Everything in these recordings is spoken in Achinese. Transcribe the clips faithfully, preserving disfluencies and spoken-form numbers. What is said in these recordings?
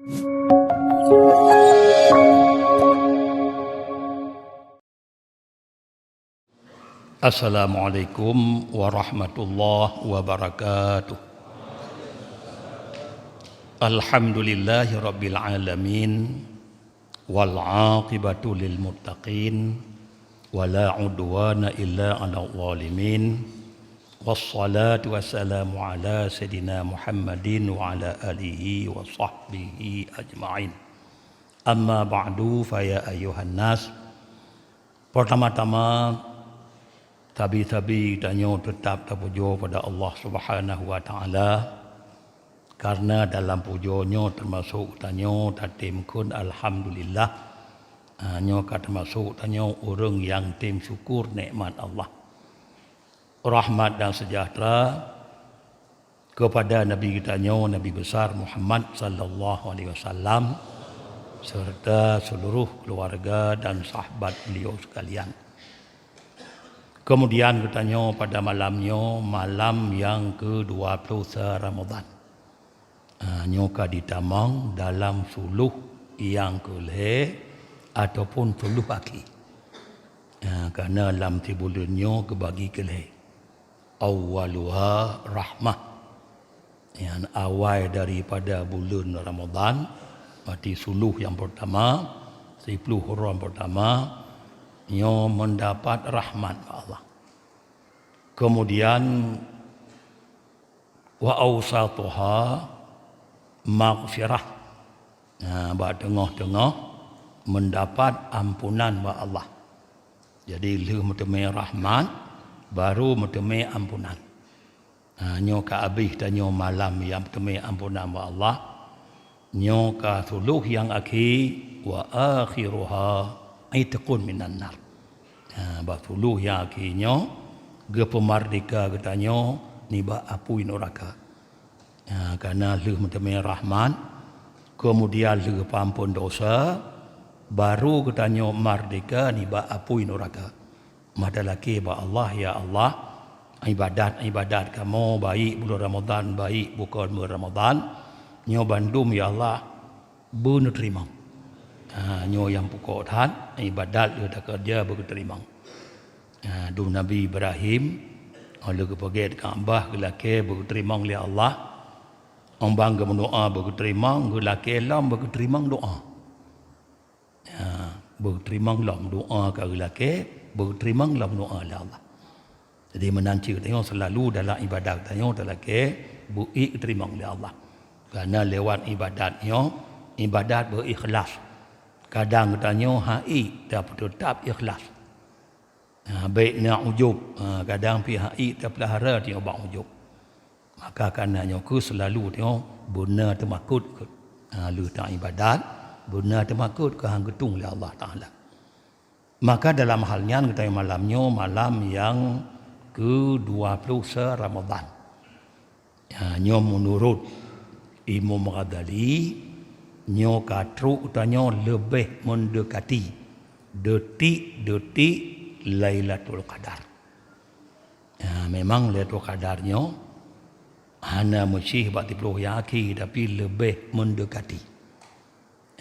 Assalamualaikum warahmatullahi wabarakatuh. Alhamdulillahirabbil alamin. Wal aqibatu lil muttaqin. Wa la udwana illa 'alal zalimin. Wassalatu wassalamu ala sayyidina Muhammadin wa ala alihi wa sahbihi ajma'in. Amma ba'du, fa ya ayyuhan nas. Pertama-tama, sabe-sabe tanyoe teutap tapujoe ubak Allah Subhanahu wa Ta'ala, karena dalam pujoe nyoe teumasok tanyoe tatem kheun alhamdulillah. Ah, nyoe ka teumasok tanyoe ureuëng nyang tem syukur nikmat Allah. Rahmat dan sejahtera kepada Nabi geutanyoe, Nabi Besar Muhammad sallallahu alaihi wasallam, serta seluruh keluarga dan sahabat beliau sekalian. Kemudian geutanyoe pada malam nyoe, malam nyang kedua puluh sa Ramadan. Ah, nyoe ka ditamong dalam suluh nyang keulhée ataupun suluh akhé. Ah, karena lam sibuleuen nyoe geubagi keulhée. Awwaluha rahmah. Nyan awai daripada buleuen Ramadan, berarti suluh nyang pertama, siploh uroe nyang pertama, nyoe mendapat rahmat bak Allah. Kemudian, wa ausatuha maghfirah. Nah, bak teungoh-teungoh mendapat ampunan bak Allah. Jadi, lheueh meuteumé rahmat, baru meuteumé ampunan. Ha, nyoe ka abéh tanyoe malam nyang meuteumé ampunan bak Allah. Nyoe ka suluh nyang akhé, wa akhiruha itqun minan nar. Ha, bak suluh nyang akhé nyoe geupeumardeka geutanyoe nibak apui nuraka. Ha, karena lheueh meuteumé rahmat, kemudian lheueh peuamphon dosa, baru geutanyoe mardeka nibak apui nuraka. Meutalakée bak Allah, "Ya Allah, ibadat-ibadat kamoe, baik buleuen Ramadan, baik bukon buleuen Ramadan, nyoe bandum, ya Allah, beuneuteurimong." Ha, nyoe nyang pokok that, ibadat lheueh takeureuja beugeuteurimong. Ha, dum Nabi Ibrahim, óh lheueh geupeugét Ka'bah geulakée beugeuteurimong lé Allah. Óh ban geumeudoá beugeuteurimong, geulakée lom beugeuteurimong doá. Ya, beuteurimong lom doa ka geulakée, beuteurimong lom doa lé Allah. Jadi, meunan cit tanyoe seulalu dalam ibadat tanyoe talakée beu-ék teurimong lé Allah. Karena lewat ibadat nyoe, ibadat beu-ikhlas. Kadang tanyoe han ék, tapi teutap ikhlas. Ha, bék na ujub. Ha, kadang pih han ék tapeulahara tanyoe bak ujub. Maka kana nyoe keuh seulalu tanyoe beuna teumakot keu, ha, lheueh taibadat, beuna teumakot keu han geutung lé Allah Taala. Maka dalam hal nyan geutanyoe malam nyoe malam nyang keudua ploh sa Ramadhan. Ha, nyoe meunurot Imam Ghazali, nyoe ka trok tanyoe leubeh meundekati detik-detik Lailatul Qadar. Ha, memang Lailatul Qadar nyoe hana meusyih bak siploh nyang akhé, tapi leubeh meundekati.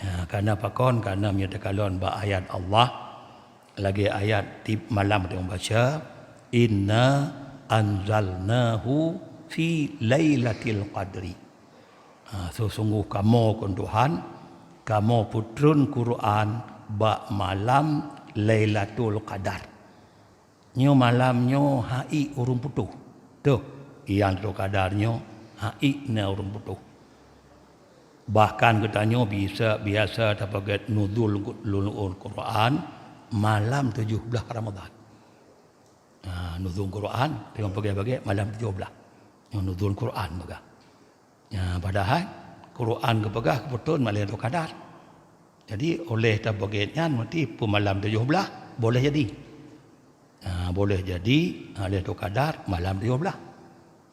Ha, karena pakon? Karena meunyoe takalon bak ayat Allah, lagée ayat tieb malam tanyoe baca, "Inna anzalnahu fi lailatil qadri." Ha, sesungguh kamoe, kheun Tuhan, kamoe peutreun Quran bak malam Lailatul Qadar. Nyoe malam nyoe han ék ureuëng putôh. Toh, nyang Lailatul Qadar nyoe han ék na ureuëng putôh. Bahkan geutanyoe bisa, biasa tapeugét nuzul, nuzul Quran malam tujoh blaih Ramadhan. Ha, nuzul Quran, teuma peugét-peugét malam tujoh blaih. Nyoe nuzul Quran peugah. Ya, padahai Quran geupeugah geupeutreun malam Lailatul Qadar. Jadi, óh lheueh tapeugét nyan, meuti peumalam tujoh blaih, boleh jadi. Ha, boleh jadi, ha, Lailatul Qadar malam tujoh blaih.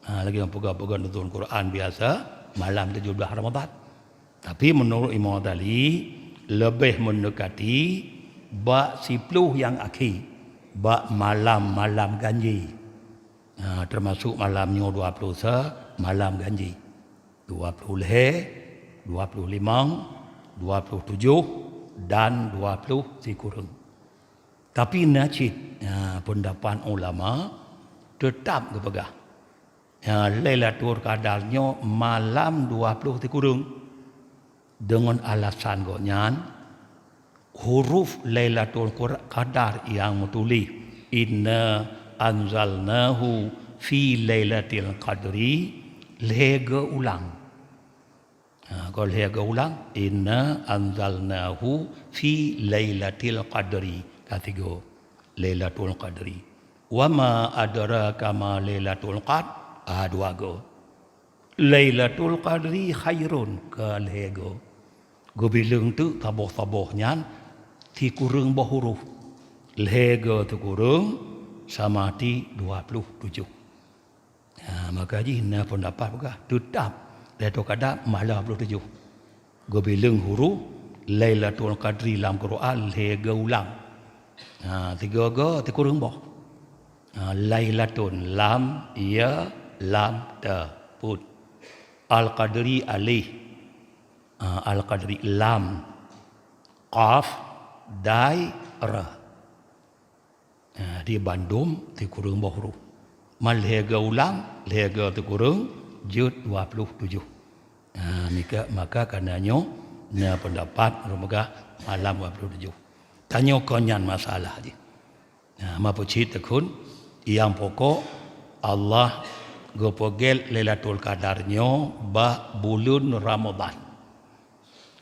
Ha, lagée nyang peugah-peugah nuzul Quran biasa, malam tujoh blaih Ramadhan. Tapi meunurot Imam Ghazali, leubeh meundekati bak siploh nyang akhé, bak malam-malam ganjé. Ha, teumasok malam nyoe dua ploh sa, malam ganjé. Dua ploh lhée, dua puluh limong, dua puluh tujoh, dan dua puluh sikureueng. Tapi na cit, ha, peundapat ulama teutab geupeugah, ha, Lailatul Qadar nyoe malam dua puluh sikureueng. Deungon alasan gobnyan, huruf Lailatul Qur-, Qadar nyang meutuléh, "Inna anzalnahu fi lailatil qadri," lhèe geuulang. Ha, kon lhèe geuulang, "Inna anzalnahu fi lailatil qadri." Ka tiga, Lailatul Qadri. "Wa ma adraka ma Lailatul Qad." Ah, dua go. "Lailatul Qadri khairun," ka lhèe go. Geubileueng teuk saboh-saboh nyan sikureueng boh huruf. Lhèe go sikureueng sama ti dua puluh tujoh. Ha, maka jih na peundapat peugah, teutab Lailatul Qadar malam dua puluh tujoh. Geubileueng huruf Lailatul Qadri lam Quran lhèe geuulang. Ha, tiga go sikureueng boh. Ha, Lailatun, lam, ya, lam, ta, put. Al-Qadri, alif. Ha, Al-Qadri, lam, qaf, dai, ra. Ha, di bandum sikureueng boh huruf. Man lhèe geuulang, lhèe go sikureueng, jeuet dua puluh tujoh. Ha, mika, maka kana nyoe na peundapat ureueng peugah malam dua puluh tujoh. Tanyoe kon nyan masalah jih. Ha, ma peucit teukheun, nyang pokok Allah geupeugét Lailatul Qadar nyoe bak buleuen Ramadhan.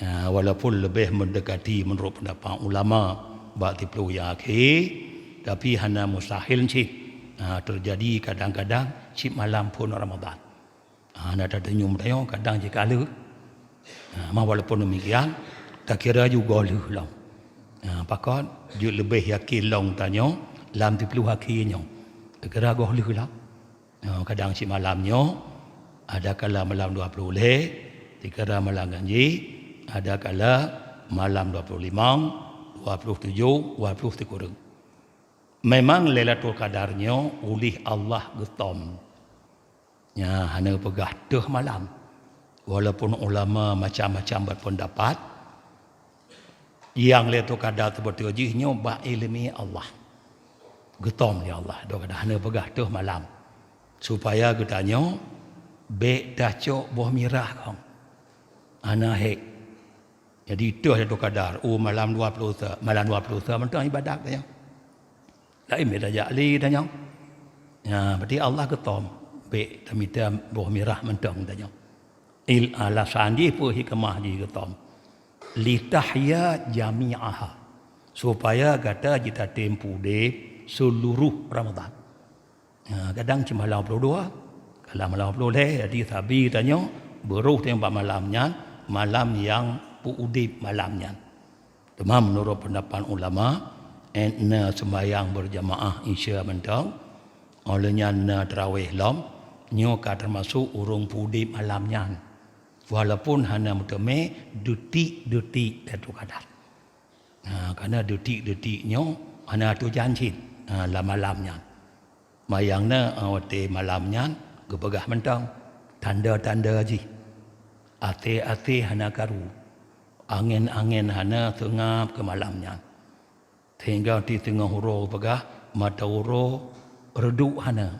Ha, walaupun leubeh meundekati meunurot peundapat ulama bak siplôh nyang akhé, tapi hana mustahil cit. Ha, teujadi kadang-kadang cit malam phon Ramadhan. Ha, na tatunyong tanyoe kadang jih ka lheueh. Ha, ma walaupun demikian, takira ju goh lheueh lom. Ha, pakon jeuet leubeh yakin lom tanyoe lam siplôh akhé nyoe. Takira goh lheueh lom. Ha, kadang cit malam nyoe, ada kala malam dua puluh lhèe, takira malam ganji, ada kala malam dua puluh limong, dua puluh tujoh, dua puluh sikureueng. Memang Lailatul Qadar nyoe uléh Allah geutom. Nya hana peugah teuh malam. Walaupun ulama macam-macam berpendapat, nyang Lailatul Qadar teubeutôi jih nyoe bak iéleumé Allah. Geutom lé Allah, dok hana peugah teuh malam. Supaya geutanyoe bèk tacok boh mirah kong. Hana hék. Jadi teuh Lailatul Qadar, oh, malam dua puluh sa, malam dua puluh sa mantong ibadat tanyoe. Laén beda jak lé tanyoe. Ya, berarti Allah geutom, bèk tamita boh mirah mantong tanyoe. Il alasan jih peue hikmah jih geutom. Litahya jami'aha. Supaya gata jitatem udép seuluruh Ramadhan. Ha, kadang cit malam dua puluh dua, kadang malam dua puluh lhèe, jadi sabe tanyoe, beurôh tanyoe bak malam nyan, malam nyang peuudép malam nyan. Teuma meunurot peundapat ulama, eh, na seumbahyang beurjamaah Isya mantong, óh lheueh nyan na teurawéh lom, nyoe ka teumasok ureueng peuudép malam nyan. Walaupun hana meuteumé deutik-deutik Lailatul Qadar. Ha, karena deutik-deutik nyoe hana teujan cit, ha, lam malam nyan. Manyang na, ha, watèe malam nyan geupeugah mantong tanda-tanda jih. Até-até hana karu, angén-angén hana seungab keu malam nyan. Sehingga di teungoh uroe geupeugah mata uroe reudôk hana,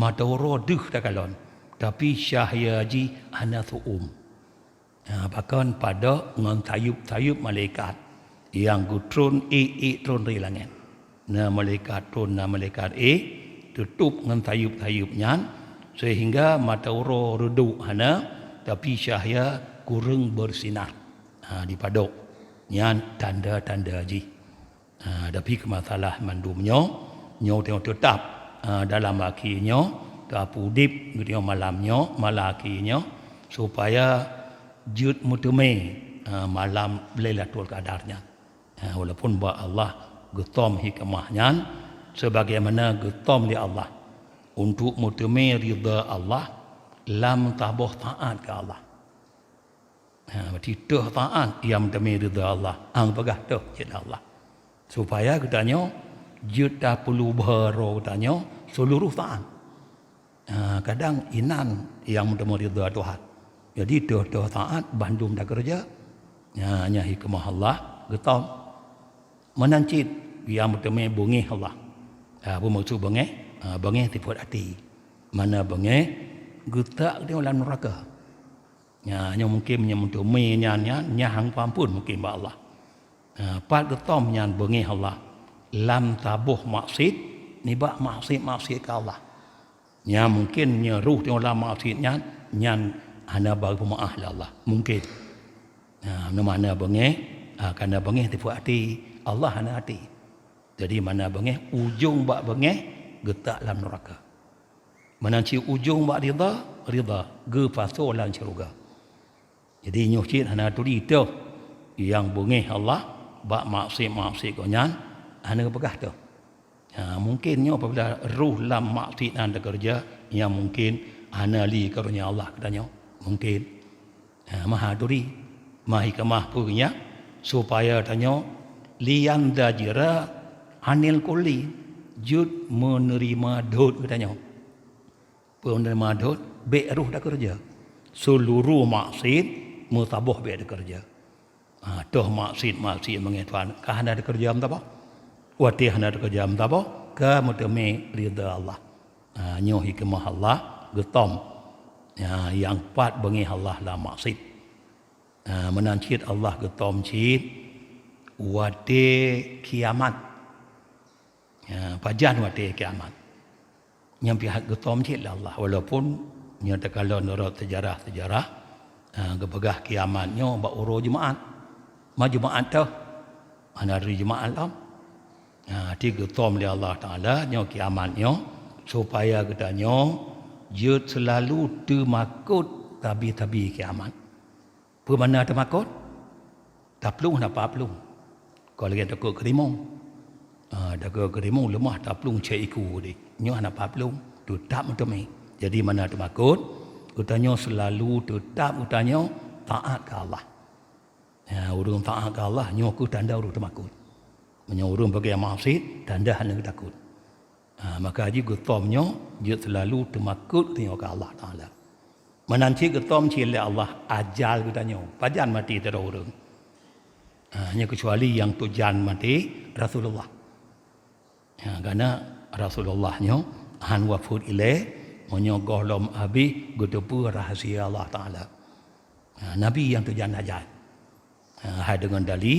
mata uroe deuh takalon, tapi cahya jih hana seuuem. Ha, pakon padub ngon sayeup-sayeup malaikat nyang geutron ék-ék tron di langét. Na malaikat tron, na malaikat ék, teutôb ngon sayeup-sayeup nyan, seuhingga mata uroe reudôk hana, tapi cahya kureueng beusinar. Ha, dipadub. Nyan tanda-tanda jih. Ha, tapi keu masalah mandum nyoe, nyoe teungoh teutap, ha, dalam akhé nyoe, teupeudép geutanyoe malam nyoe, malam akhé nyoe, supaya jeuet meuteumé, ha, malam Lailatul Qadar nyan. Ha, walaupun bak Allah geutom hikmah nyan, sebagaimana geutom lé Allah untuk meuteumé ridha Allah lam saboh taát keu Allah. Ha, berarti teuh taát nyang meuteumé ridha Allah, hang peugah teuh cit Allah. Supaya geutanyoe jeuet tapeulubha droe geutanyoe seuluruh taát. Ha, kadang inan nyang meuteumé ridha Tuhan. Jadi toh-toh taát bandum takeureuja. Nya, nya hikmah Allah geutom. Meunan cit nyang meuteumé beungéh Allah. Ha, peue maksud beungéh? Ha, beungéh sifeuet até. Mana beungéh geutak di lam neuraka. Nya, nyoe mungkin nyang meuteumé nyan, nyan, nyan hana peuampôn mungkin bak Allah. Ha, pat geutom nyan beungéh Allah lam saboh maksiet nibak maksiet-maksiet keu Allah. Nyan mungkin nyoe roh nyang lam maksiet nyan, nyan hana bak geupeumaáh lé Allah. Mungkin. Ha, mana beungéh, ha, karena beungéh sifeuet até, Allah hana até. Jadi mana beungéh, ujong bak beungéh geutak lam neuraka. Meunan cit ujong bak ridha, ridha geupasoe lam syeuruga. Jadi nyoe cit hana turi toh nyang beungéh Allah bak maksiet-maksiet gobnyan hana geupeugah toh. Ha, mungkin nyoe apabila roh lam maksiet nyan takeureuja, nyan mungkin hana li karunia Allah keu tanyoe. Mungkin. Ha, maha turi, maha hikmah peue nyan, supaya tanyoe liyanzajira anil kulli, jeuet meuneurima dot geutanyoe. Peue meuneurima dot, bék roh takeureuja. Seuluruh maksiet meusaboh bék takeureuja. Ha, toh maksiet-maksiet meungeue Tuhan, ka hana takeureuja meusaboh. Watée hana takeureuja meusaboh, ka meuteumé ridha Allah. Ha, nyoe hikmah Allah geutom. Ha, nyang pat beungéh Allah lam maksiet. Ha, meunan cit Allah geutom cit watée kiamat. Ha, pajan watée kiamat. Nyang pihak geutom cit lé Allah. Walaupun nyoe takalon nurot seujarah-seujarah, ha, geupeugah kiamat nyoe bak uroe Jumaat. Ma Jumaat toh hana hari Jumaat lom. Ha, ti geutom lé Allah Taala nyoe kiamat nyoe supaya geutanyoe jeuet seulalu teumakot tabi-tabi kiamat. Peue makna teumakot? Taplueng hana pat plueng. Kon lagée takot keurimong. Ha, takot keurimong leumah taplueng cek iku deh. Nyoe hana pat plueng, teutab meuteumé. Jadi makna teumakot, geutanyoe seulalu teutab geutanyoe taát keu Allah. Ha, ureuëng taát keu Allah nyoe kheueh tanda ureuëng teumakot. Meunyoe ureuëng bagaih maksiet, tanda hana geutakot. Ha, maka jih geutom nyoe jeuet seulalu teumakot tanyoe keu Allah Taala. Meunan cit geutom cit lé Allah ajal geutanyoe, pajan maté sidroe ureuëng. Ha, hanya keucuali nyang tujan maté Rasulullah. Ha, karena Rasulullah nyoe hán wafeuet ilée meunyoe gohlom habéh geuteupeue rahsia Allah Taala. Ha, Nabi nyang tujan ajal. Ha, hai deungon dali,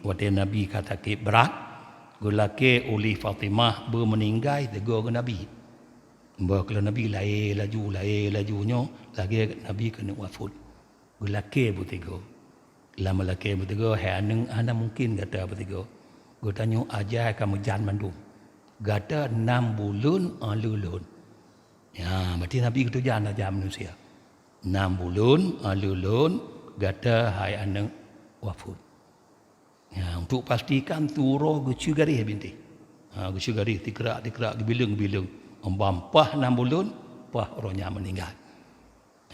watée Nabi ka sakét brat, geulakée ulih Fatimah beumeuninggai sigoe geuh Nabi. Bah keuh Nabi lahé laju, lahé laju nyoe lagée Nabi keuneuk wafeuet. Geulakée beusigoe. Lam meulakée beusigoe, hai aneuëk, hana mungken gata beusigoe. Geutanyoe ajai ka meujan mandum. Gata nam buleuen, eh, lheueh lôn. Ya, berarti Nabi geutujan ajai manusia. Nam buleuen, eh, lheueh lôn, gata hai aneuëk wafeuet. Ya, untuk pastikan tu uroe geucue garéh bintéh. Ha, geucue garéh tikrak-tikrak geubileueng-bileueng. Ban paih nam buleuen, paih uroe nyan meuninggai.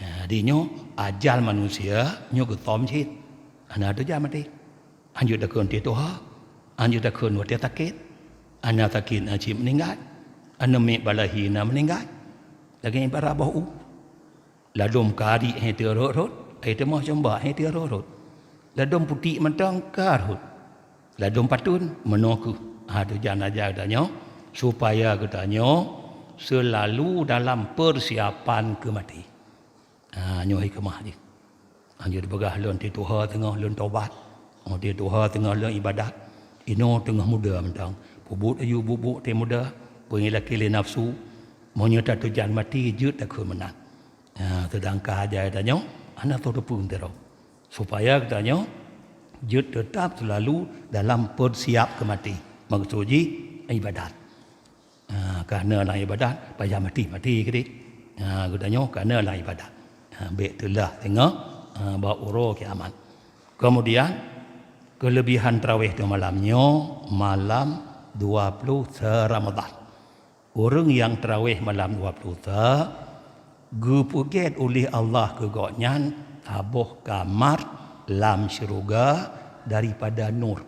Ha, di nyoe ajal manusia nyoe geutom cit. Hana tujan maté. Hanjeuet takheun teuh tuha, hanjeuet takheun watée sakét. Hana sakét na cit meuninggai. Hana miet balahi na meuninggai. Lagée ibarat boh u. Ladôm kari hé teu rhot-rhot, ai teuma cumba hé teu rhot-rhot. Ladôm putik mantong ka rhot. Ladôm pateuen meunoe kheueh. Ha, tujan ajai geutanyoe supaya geutanyoe seulalu dalam peusiapan keu maté. Ha, nyoe hikmah jih. Hanjeuet peugah lôn teutuha teungoh lôn tobat. Oh, teutuha teungoh lôn ibadat. Inoe teungoh muda mantong. Peubuet aju bubuk teuh muda, peungilaki lé nafsu. Meunyoe tatujan maté jeuet takheun meunan. Ha, seudangkan ajai tanyoe hana teupeue teuroe. Supaya geutanyoe jeuet teutab seulalu dalam peusiap keu maté. Maksud jih ibadat. Ha, ka na lam ibadat, payah maté-maté keudeh. Ha, geutanyoe ka na lam ibadat. Ha, bék teulah teungoh, ha, bak uroe kiamat. Kemudian, keulebihan tarawih di malam nyoe, malam dua puluh sa Ramadhan. Ureuëng nyang tarawih malam dua puluh sa, geupeugét ulih Allah keu gobnyan saboh kamar lam syeuruga daripada nur.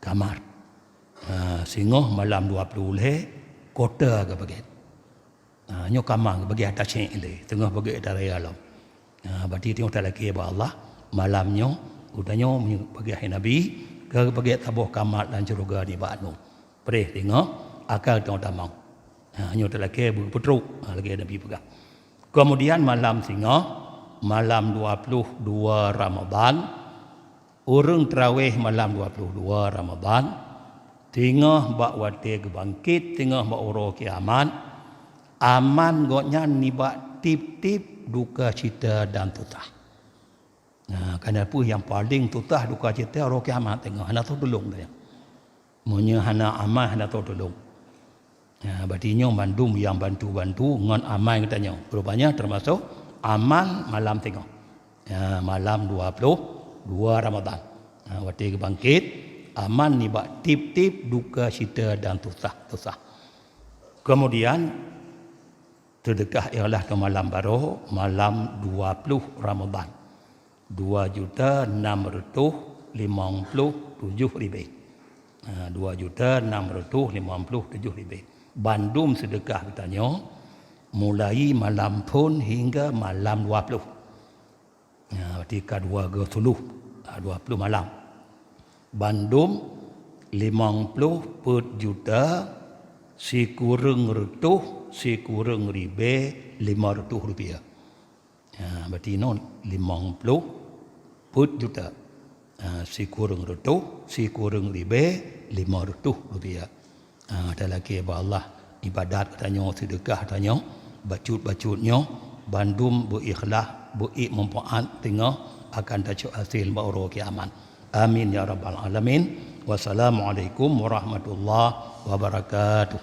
Kamar. Ha, singoh malam dua puluh lhée, kota geupeugét. Ha, nyoe kamar geupeugét ata syek lé, teungoh beugét ata raya lom. Ha, berarti teungoh talakée bak Allah, malam nyoe, geutanyoe meunyoe bagi hai Nabi, ka bagi saboh kamat lam syeuruga nibak anu. Preh teungoh, akai teungoh tamong. Ha, nyoe talakée beupeutrok, ha, lagée Nabi peugah. Kemudian malam singoh, malam dua puluh dua Ramadhan, ureuëng tarawih malam dua puluh dua Ramadhan, singoh bak watée geubangkét, singoh bak uroe kiamat, aman gobnyan nibak tieb-tieb duka cita dan susah. Nah, kana peue nyang paleng susah duka cita uroe kiamat teungoh, hana soe tulông teuh. Meunyoe hana aman, hana soe tulông. Nah, berarti nyoe mandum nyang bantu-bantu ngon aman geutanyoe. Rupanya termasuk aman malam singoh. Ya, malam dua puluh dua Ramadhan. Nah, watée geubangkét, aman nibak tieb-tieb duka cita dan susah-susah. Kemudian, seudeukah ikhlas keu malam baroe, malam dua puluh Ramadhan. Dua juta enam ratus limong puluh tujoh ribée. Ha, dua juta enam ratus limong puluh tujoh ribée. Bandum seudeukah geutanyoe, mulai malam phon hingga malam dua puluh. Ha, berarti ka dua go suluh, ha, dua puluh malam. Bandum limong puluh peuet juta sikureueng reutôh sikureueng ribée lima reutôh rupiah. Ha, berarti nyoe limong puluh peuet juta. Ha, sikureueng reutôh sikureueng ribée lima reutôh rupiah. Ha, talakée bak Allah ibadat geutanyoe, seudeukah tanyoe, bacut-bacut nyoe, bandum beu ikhlas, beu ék manfaat teungoh akan tacok hasé bak uroe kiamat. Amin ya rabbal alamin. Wassalamualaikum warahmatullahi wabarakatuh.